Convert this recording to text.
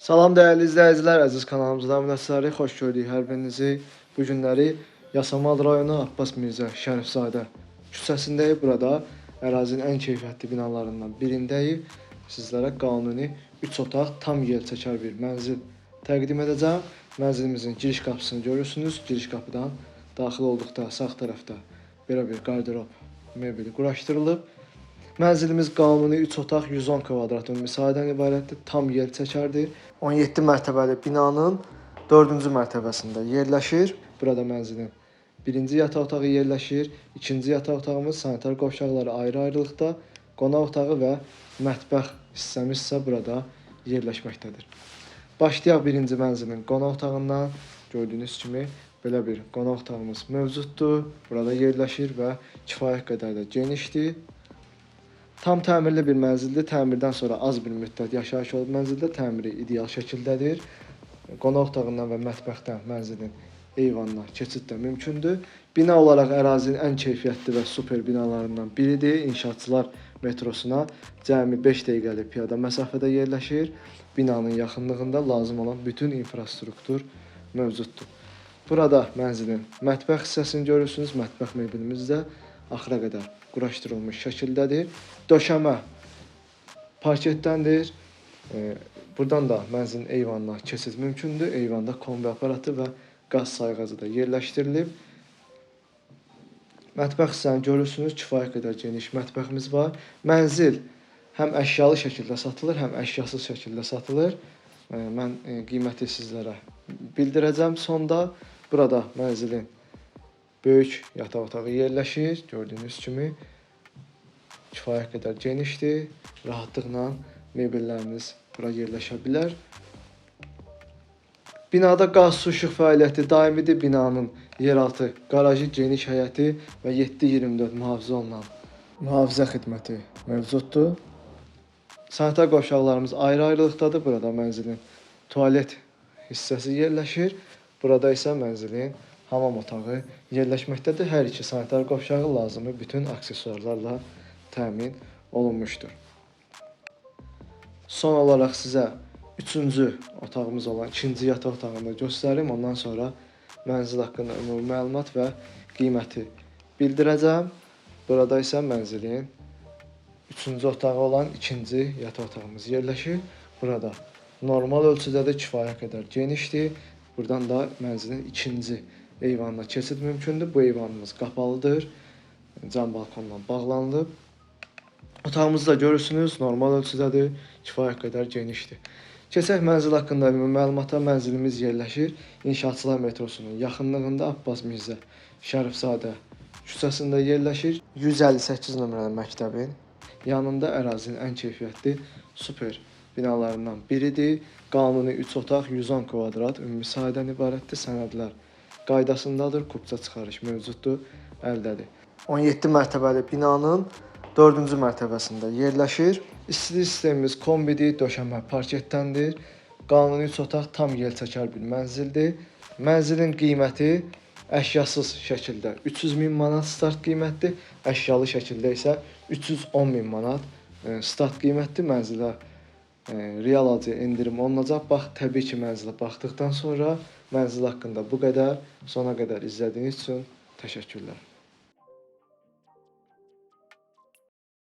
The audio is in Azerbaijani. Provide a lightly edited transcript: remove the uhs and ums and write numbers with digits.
Salam dəyərli izləyicilər, əziz kanalımızın abunəçiləri, xoş gördük hər birinizi. Bu günləri Yasamal rayonu Abbas Mirzə Şərifzadə küçəsindəyik. Burada ərazinin ən keyfiyyətli binalarından birindəyik. Sizlərə qanuni 3 otaq tam yelçəkər bir mənzil təqdim edəcəm. Mənzilimizin giriş qapısını görürsünüz. Giriş qapıdan daxil olduqda sağ tərəfdə belə bir qardırob mebeli quraşdırılıb. Mənzilimiz qanuni 3 otaq 110 kvadrat ümumi sahədən ibarətdir. Tam yer çəkərdir. 17 mərtəbəli binanın 4-cü mərtəbəsində yerləşir. Burada mənzilin birinci yataq otağı yerləşir. İkinci yataq otağımız sanitar qovşaqları ayrı-ayrılıqda, qonaq otağı və mətbəx hissəmiz isə burada yerləşməkdədir. Başlayaq birinci mənzilin qonaq otağından. Gördüyünüz kimi belə bir qonaq otağımız mövcuddur. Burada yerləşir və kifayət qədər də genişdir. Tam təmirli bir mənzildir. Təmirdən sonra az bir müddət yaşayış olub mənzildə. Təmiri ideal şəkildədir. Qonaq otağından və mətbəxdən mənzilin eyvanına keçid də mümkündür. Bina olaraq ərazinin ən keyfiyyətli və super binalarından biridir. İnşaatçılar metrosuna cəmi 5 dəqiqəlik piyada məsafədə yerləşir. Binanın yaxınlığında lazım olan bütün infrastruktur mövcuddur. Burada mənzilin mətbəx hissəsini görürsünüz. Mətbəx mebelimiz də axıra qədər quraşdırılmış şəkildədir. Döşəmə parketdəndir. Buradan da mənzilin eyvanına keçid mümkündür. Eyvanda kombi aparatı və qaz sayğacı da yerləşdirilib. Mətbəx hissəni görürsünüz, kifayət qədər geniş mətbəximiz var. Mənzil həm əşyalı şəkildə satılır, həm əşyasız şəkildə satılır. Mən qiyməti sizlərə bildirəcəm sonda. Burada mənzilin böyük yataq otağı yerləşir. Gördüyünüz kimi kifayət qədər genişdir. Rahatlıqla mebelləriniz bura yerləşə bilər. Binada qaz, su, işıq fəaliyyəti daimidir. Binanın yeraltı qarajı, geniş həyəti və 7/24 mühafizə olunan mühafizə xidməti mövcuddur. Sanitar qovşaqlarımız ayrı-ayrılıqdadır. Burada mənzilin tualet hissəsi yerləşir. Burada isə mənzilin hamam otağı yerləşməkdədir. Hər iki sanitar qovşağı lazımi bütün aksesuarlarla təmin olunmuşdur. Son olaraq sizə üçüncü otağımız olan ikinci yataq otağını da göstərim. Ondan sonra mənzil haqqında ümumi məlumat və qiyməti bildirəcəm. Burada isə mənzilin üçüncü otağı olan ikinci yataq otağımız yerləşir. Burada normal ölçüdədir, kifayət qədər genişdir. Buradan da mənzilin ikinci eyvanına keçid mümkündür. Bu eyvanımız qapalıdır. Cam balkonla bağlanılıb. Otağımızı da görürsünüz, normal ölçüdədir, kifayət qədər genişdir. Keçək mənzil haqqında ümumi məlumata. Mənzilimiz yerləşir İnşaatçılar metrosunun yaxınlığında Abbas Mirzə Şərifzadə küçəsində yerləşir. 158 nömrəli məktəbin yanında ərazinin ən keyfiyyətli super binalarından biridir. Qanuni 3 otaq, 110 kvadrat ümumi sahədən ibarətdir. Sənədlər qaydasındadır, kupça çıxarış mövcuddur, əldədir. 17 mərtəbəli binanın 4-cü mərtəbəsində yerləşir. İstilik sistemimiz kombidir, döşəmə parketdəndir. Qanuni 3 otaq tam yelçəkər bir mənzildir. Mənzilin qiyməti əşyasız şəkildə 300 min manat start qiymətdir. Əşyalı şəkildə isə 310 min manat start qiymətdir. Mənzilə real alıcıya endirim olunacaq. Bax, təbii ki, mənzilə baxdıqdan sonra mənzil haqqında bu qədər. Sona qədər izlədiyiniz üçün təşəkkürlər.